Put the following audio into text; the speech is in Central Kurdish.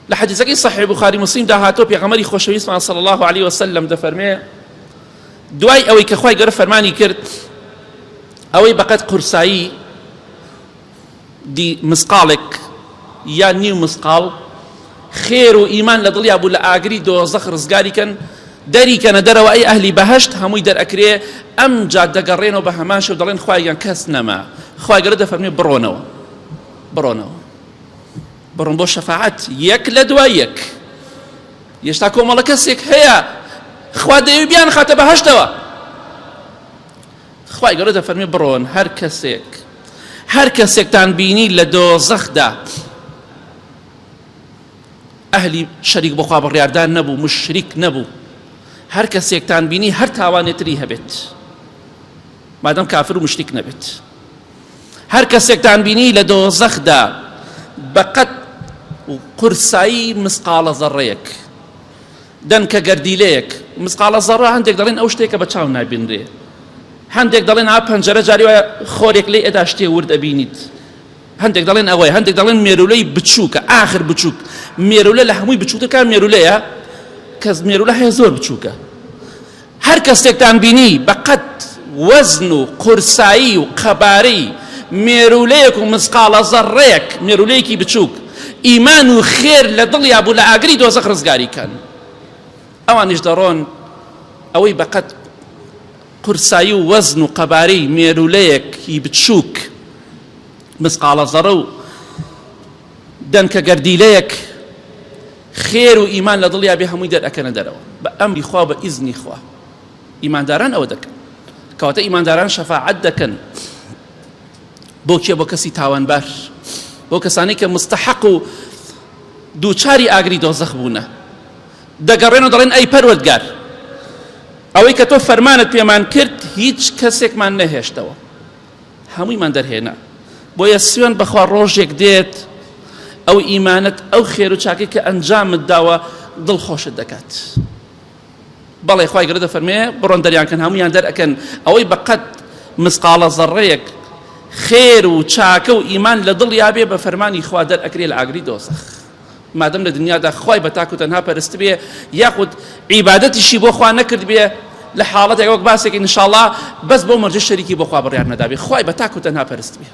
لە حەدیسەکەی صحیح بخاری مسلمدا هاتووە پێغەمبەری خۆشەویستمان صلی الله علیه وسلم دەفەرمێ دوای ئەوەی کە خوای گەورە فەرمانی کرد ئەوەی بەقەد قورسایی دی مسقاڵێک یان نیو مسقاڵ خێر و ئیمان لە دڵیا بوو لە ئاگری دۆزەخ ڕزگاری کەن دەری کەنە دەرەوە ئەی ئەهلی بەهەشت هەمووی دەرئەکرێ ئەمجا دەگەڕێنەوە بە هەمان شێو دەڵێن خوای گیان کەس نەما خوای گەورە دەفەرمێ بڕۆنەوە بڕۆنەوە بڕۆن بۆ شەفاعەت یەک لە دوای یەک هێشتا کۆمەڵە کەسێک هەیە خوا دەیەوێ بیانخاتە بەهەشتەوە خوای گەورە دەفەرمێ بڕۆن هەر کەسێک هەر کەسێکتان بینی لە دۆزەخدا ئەهلی شەریک بۆ خوا بڕیاردان نەبوو مشریک نەبوو هەر کەسێکتان بینی هەر تاوانێتری هەبێت مادەم کافر و مشریک نەبێت هەر کەسێکتان بینی لە دۆزەخدا بەقەت قورسایی مسقاڵە زەڕەیەک دەنکە گەردیلەیەک مسقاڵە زەڕە هەندێک دەڵێن ئەو شتێکە بە چاو نابینرێ هەندێک دەڵێن ئا پەنجەرە جاری وایە خۆرێک لێ ئەدا شتێ ورد ئەبینیت هەندێک دەڵێن ئەوەی هەندێک دەڵێن مێرولەی بچووکە ئاخر بچووک مێرولە لە هەمووی بچووکتر کام مێرولەیە کەس مێرولە هەیە زۆر بچووکە هەر کەسێکتان بینی بەقەد وەزن و قورسایی و قەبارەی مێروولەیەک و مسقاڵە زەڕڕەیەک، مێروولەیەکی بچووک، ئیمان و خێر لە دڵیا بوو لە ئاگری دۆزەخ ڕزگاری کەن. ئەوانیش دەڕۆن ئەوەی بەقەد قورسایی و وەزن و قەبارەی مێروولەیەکی بچووک، مسقاڵە زەڕە و دەنکە گەردیلەیەک خێر و ئیمان لە دڵیا بێ هەمووی دەرئەکەنە دەرەوە بە ئەمری خوا و بە ئیزنی خوا. ئیمانداران ئەوە دەکەن. کەواتە ئیمانداران شەفاعەت دەکەن بۆ کێ؟ بۆ کەسی تاوانبار، بۆ کەسانی کە مستحق و دووچاری ئاگری دۆزەخ بوونە. دەگەڕێن و دەڵێن ئەی پەروەردگار ئەوەی کە تۆ فەرمانت پێمان کرد هیچ کەسێکمان نەهێشتەوە. هەموویمان دەرهێنا بۆیە سوێن بەخوا ڕۆژێک دێت ئەو ئیمانەت ئەو خێر و چاکەی کە ئەنجامت داوە دڵ خۆشت دەکات بەڵێ خوای گەورە دەفەرمێ بڕۆن دەریان کەن هەموویان دەرئەکەن ئەوەی بەقەد مسقاڵە زەڕەیەک خێر و چاکە و ئیمان لە دڵیا بێ بە فەرمانی خوا دەرئەکرێ لە ئاگری دۆزەخ مادەم لە دنیادا خوای بە تاک و تەنها پەرستبێ یاخود عیبادەتیشی بۆ خوا نەکردبێ لە حاڵەتێک وەک باسێک ئینشاڵڵا بەس بۆ مەرجە شەریکی بۆ خوا بڕیار نەدابێ خوای بە تاک و تەنها پەرستبێ.